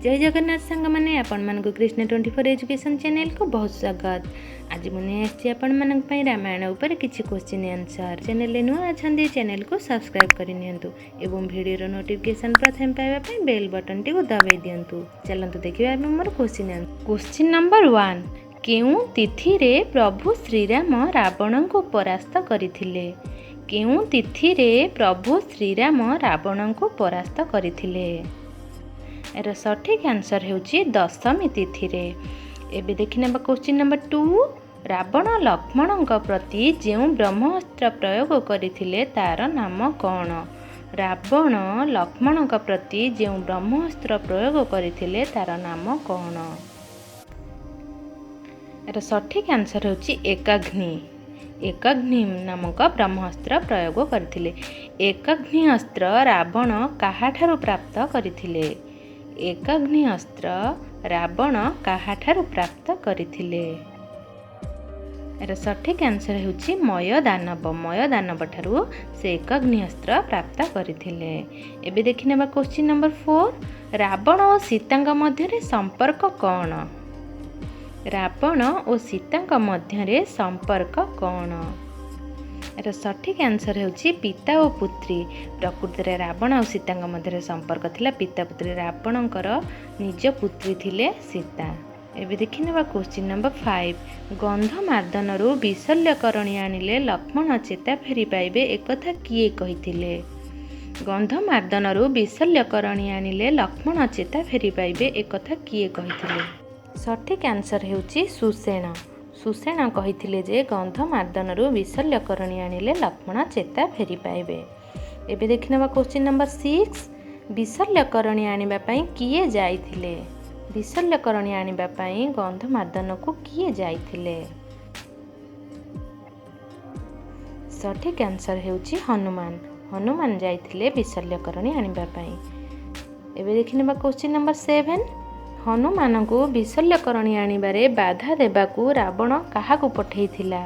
ଜୟ ଜଗନ୍ନାଥ ସାଙ୍ଗମାନେ, ଆପଣମାନଙ୍କୁ କୃଷ୍ଣ 24 ଏଜୁକେସନ୍ ଚ୍ୟାନେଲକୁ ବହୁତ ସ୍ୱାଗତ। ଆଜି ମୁଁ ନେଇ ଆସିଛି ଆପଣମାନଙ୍କ ପାଇଁ ରାମାୟଣ ଉପରେ କିଛି କୋଶ୍ଚିନ୍ ଆନ୍ସର୍। ଚ୍ୟାନେଲରେ ନୂଆ ଅଛନ୍ତି, ଚ୍ୟାନେଲକୁ ସବସ୍କ୍ରାଇବ୍ କରିନିଅନ୍ତୁ ଏବଂ ଭିଡ଼ିଓର ନୋଟିଫିକେସନ୍ ପ୍ରଥମେ ପାଇବା ପାଇଁ ବେଲ୍ ବଟନ୍ଟିକୁ ଦବାଇ ଦିଅନ୍ତୁ। ଚାଲନ୍ତୁ ଦେଖିବା ଏବେ ମୋର କୋଶ୍ଚିନ୍ ଆନ୍ସର୍। କୋଶ୍ଚିନ୍ ନମ୍ବର 1, କେଉଁ ତିଥିରେ ପ୍ରଭୁ ଶ୍ରୀରାମ ରାବଣଙ୍କୁ ପରାସ୍ତ କରିଥିଲେ? କେଉଁ ତିଥିରେ ପ୍ରଭୁ ଶ୍ରୀରାମ ରାବଣଙ୍କୁ ପରାସ୍ତ କରିଥିଲେ? ଏହାର ସଠିକ୍ ଆନ୍ସର୍ ହେଉଛି ଦଶମୀ ତିଥିରେ। ଏବେ ଦେଖିନେବା କୋଶ୍ଚିନ୍ ନମ୍ବର 2, ରାବଣ ଲକ୍ଷ୍ମଣଙ୍କ ପ୍ରତି ଯେଉଁ ବ୍ରହ୍ମାସ୍ତ୍ର ପ୍ରୟୋଗ କରିଥିଲେ ତା'ର ନାମ କ'ଣ? ରାବଣ ଲକ୍ଷ୍ମଣଙ୍କ ପ୍ରତି ଯେଉଁ ବ୍ରହ୍ମାସ୍ତ୍ର ପ୍ରୟୋଗ କରିଥିଲେ ତା'ର ନାମ କ'ଣ? ଏହାର ସଠିକ୍ ଆନ୍ସର୍ ହେଉଛି ଏକାଗ୍ନି। ଏକାଗ୍ନି ନାମକ ବ୍ରହ୍ମାସ୍ତ୍ର ପ୍ରୟୋଗ କରିଥିଲେ। ଏକାଗ୍ନି ଅସ୍ତ୍ର ରାବଣ କାହାଠାରୁ ପ୍ରାପ୍ତ କରିଥିଲେ? ଏକାଗ୍ନି ଅସ୍ତ୍ର ରାବଣ କାହାଠାରୁ ପ୍ରାପ୍ତ କରିଥିଲେ? ଏହାର ସଠିକ୍ ଆନ୍ସର୍ ହେଉଛି ମୟ ଦାନବ। ମୟ ଦାନବ ଠାରୁ ସେ ଏକାଗ୍ନି ଅସ୍ତ୍ର ପ୍ରାପ୍ତ କରିଥିଲେ। ଏବେ ଦେଖିନେବା କୋଶ୍ଚିନ୍ ନମ୍ବର 4, ରାବଣ ଓ ସୀତାଙ୍କ ମଧ୍ୟରେ ସମ୍ପର୍କ କ'ଣ? ରାବଣ ଓ ସୀତାଙ୍କ ମଧ୍ୟରେ ସମ୍ପର୍କ କ'ଣ? ଏହାର ସଠିକ୍ ଆନ୍ସର୍ ହେଉଛି ପିତା ଓ ପୁତ୍ରୀ। ପ୍ରକୃତରେ ରାବଣ ଆଉ ସୀତାଙ୍କ ମଧ୍ୟରେ ସମ୍ପର୍କ ଥିଲା ପିତା ପୁତ୍ରୀ। ରାବଣଙ୍କର ନିଜ ପୁତ୍ରୀ ଥିଲେ ସୀତା। ଏବେ ଦେଖିନେବା କୋଶ୍ଚିନ୍ ନମ୍ବର 5, ଗନ୍ଧମାର୍ଦ୍ଦନରୁ ବିଶଲ୍ୟକରଣୀ ଆଣିଲେ ଲକ୍ଷ୍ମଣ ଚେତା ଫେରି ପାଇବେ, ଏକଥା କିଏ କହିଥିଲେ? ଗନ୍ଧମାର୍ଦ୍ଦନରୁ ବିଶଲ୍ୟକରଣୀ ଆଣିଲେ ଲକ୍ଷ୍ମଣ ଚେତା ଫେରି ପାଇବେ, ଏକଥା କିଏ କହିଥିଲେ? ସଠିକ୍ ଆନ୍ସର୍ ହେଉଛି ସୁଷେଣ। ସୁଷେଣ କହିଥିଲେ ଯେ ଗନ୍ଧମାର୍ଦ୍ଦନରୁ ବିଶଲ୍ୟକରଣୀ ଆଣିଲେ ଲକ୍ଷ୍ମଣ ଚେତା ଫେରି ପାଇବେ। ଏବେ ଦେଖିନେବା କୋଶ୍ଚିନ୍ ନମ୍ବର 6, ବିଶଲ୍ୟକରଣୀ ଆଣିବା ପାଇଁ କିଏ ଯାଇଥିଲେ? ବିଶଲ୍ୟକରଣୀ ଆଣିବା ପାଇଁ ଗନ୍ଧମାର୍ଦ୍ଦନକୁ କିଏ ଯାଇଥିଲେ? ସଠିକ୍ ଆନ୍ସର୍ ହେଉଛି ହନୁମାନ। ହନୁମାନ ଯାଇଥିଲେ ବିଶଲ୍ୟକରଣୀ ଆଣିବା ପାଇଁ। ଏବେ ଦେଖିନେବା କୋଶ୍ଚିନ୍ ନମ୍ବର 7, ହନୁମାନଙ୍କୁ ବିଶଲ୍ୟକରଣୀ ଆଣିବାରେ ବାଧା ଦେବାକୁ ରାବଣ କାହାକୁ ପଠାଇଥିଲା?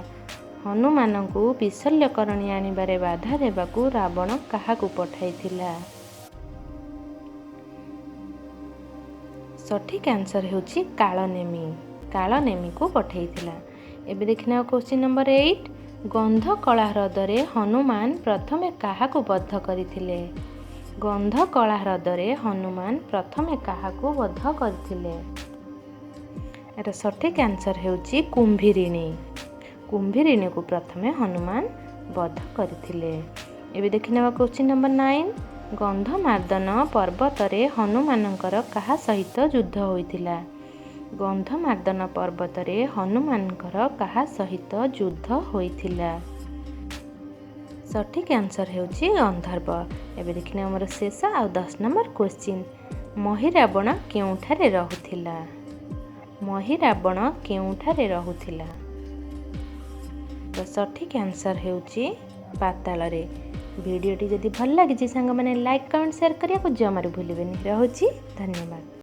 ହନୁମାନଙ୍କୁ ବିଶଲ୍ୟକରଣୀ ଆଣିବାରେ ବାଧା ଦେବାକୁ ରାବଣ କାହାକୁ ପଠାଇଥିଲା? ସଠିକ୍ ଆନ୍ସର୍ ହେଉଛି କାଳନେମି। କାଳନେମିକୁ ପଠାଇଥିଲା। ଏବେ ଦେଖିନେବା କୋଶ୍ଚିନ୍ ନମ୍ବର 8, ଗନ୍ଧକଳା ହ୍ରଦରେ ହନୁମାନ ପ୍ରଥମେ କାହାକୁ ବଧ କରିଥିଲେ? ଗନ୍ଧକଳା ହ୍ରଦରେ ହନୁମାନ ପ୍ରଥମେ କାହାକୁ ବଧ କରିଥିଲେ? ଏହାର ସଠିକ୍ ଆନ୍ସର୍ ହେଉଛି କୁମ୍ଭୀରିଣୀ। କୁମ୍ଭୀରିଣୀକୁ ପ୍ରଥମେ ହନୁମାନ ବଧ କରିଥିଲେ। ଏବେ ଦେଖିନେବା କୋଶ୍ଚିନ୍ ନମ୍ବର 9, ଗନ୍ଧମାର୍ଦ୍ଦନ ପର୍ବତରେ ହନୁମାନଙ୍କର କାହା ସହିତ ଯୁଦ୍ଧ ହୋଇଥିଲା? ଗନ୍ଧମାର୍ଦ୍ଦନ ପର୍ବତରେ ହନୁମାନଙ୍କର କାହା ସହିତ ଯୁଦ୍ଧ ହୋଇଥିଲା? ସଠିକ୍ ଆନ୍ସର୍ ହେଉଛି ଗନ୍ଧର୍ବ। ଏବେ ଦେଖିନେବା ଆମର ଶେଷ ଆଉ 10 ନମ୍ବର କୋଶ୍ଚିନ୍, ମହିରାବଣ କେଉଁଠାରେ ରହୁଥିଲା? ମହିରାବଣ କେଉଁଠାରେ ରହୁଥିଲା? ତ ସଠିକ୍ ଆନ୍ସର୍ ହେଉଛି ପାତାଳରେ। ଭିଡ଼ିଓଟି ଯଦି ଭଲ ଲାଗିଛି ସାଙ୍ଗମାନେ, ଲାଇକ୍, କମେଣ୍ଟ, ସେୟାର କରିବାକୁ ଜମାରୁ ଭୁଲିବେନି। ରହୁଛି, ଧନ୍ୟବାଦ।